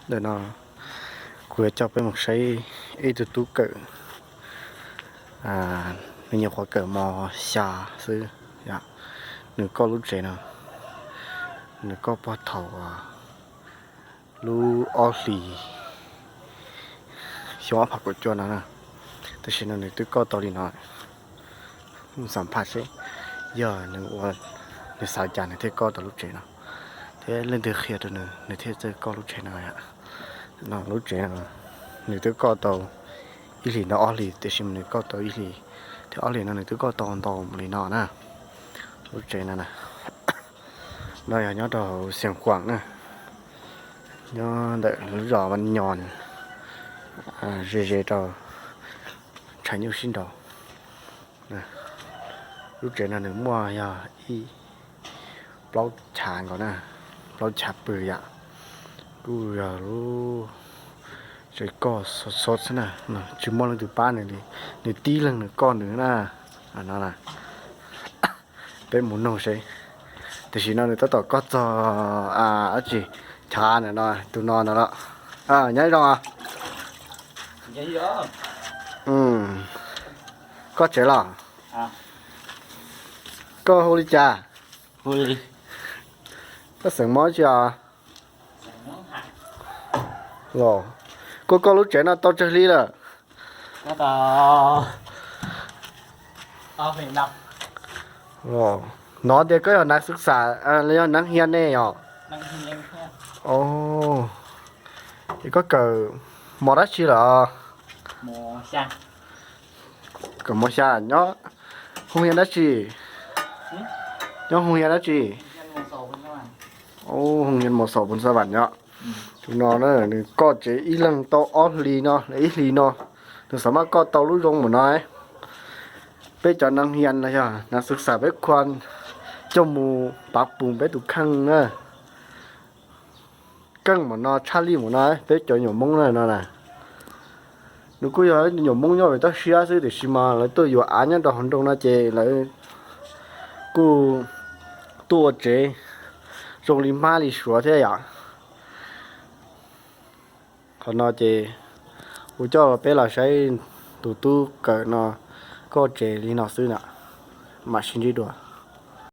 Ntawm no kuv yuav coj peb mus saib ib tug tub kawm, nws nyuam qhuav kawm mos xya xwb, nws koj lub tsev no, nws koj puag thaum lub ob hlis xyoo ob phav kaum cuaj no na. Tam sim no nws twb koj tau li no. Xam phaj seb yog nws ua, nws xav cas nws thiaj koj tau lub tsev no, thiab leej twg qhia rau nws, nws thiaj txawj koj lub tsev no. Lub tsev no nws twb koj tau ib hlis ntau ob hlis, tiam sis mas nws koj tau ib hlis thiab ob hlis no nws twb koj tau ntau li no na. Lub tsev no na, no yog nyob rau Xiav Khuam na, nyob ntawm lub zos Vaj Nyos, ze ze rau Tshav Nyuj sib nraud. Lub tsev no nws muaj yog ib plaub chav nkaus na, plaub chav pw yom. Kuj yog lub tsev koj xov xov xwb na, tsis muaj leej twg pab nws li, nws tib leeg nws koj nws na. No na, peb mus noog seb. Tam sim no nws tab tom koj txog dab tsi, chav ntawm no, tus no no los. Nyob zoo. Koj tsev los? Koj hu li cas? Koj xeem Hmoob tsi os? Los, koj koj lub tsev no tau tsawg hli lawm? Hnov tias koj yog nav xwv xam, yog nav hia ne yom? Es koj kawm mos dab tsi lawm? Kawm mos xya nyob hoo hia dab tsi? Nyob hoo hia dab tsi? Hoo hia Mos Xaum Phoos Xa Vam nyob. Tus no na nws koj tsev ib leeg tau ob hlis no, ib hlis no nws xav mas koj tau lub zoo mus no. Peb cov nav hia los yog nav xwv xam peb khua coj mus pav pum peb tus kheej na. Keej mus no tshaj lij mus no, peb cov nyuam Hmoob na no na. Nws kuj yog nyuam Hmoob nyob ve toj siab xwb tiam sis mas lawv tuaj yuav av nyob rau hauv nroog no ces lawv kuj tuaj ua tsev zoo li hmab li suav thiab yom. Qhov no ces kuv coj peb los saib tus tub kawm no koj tsev li no xwb na, mam sib ntsib dua.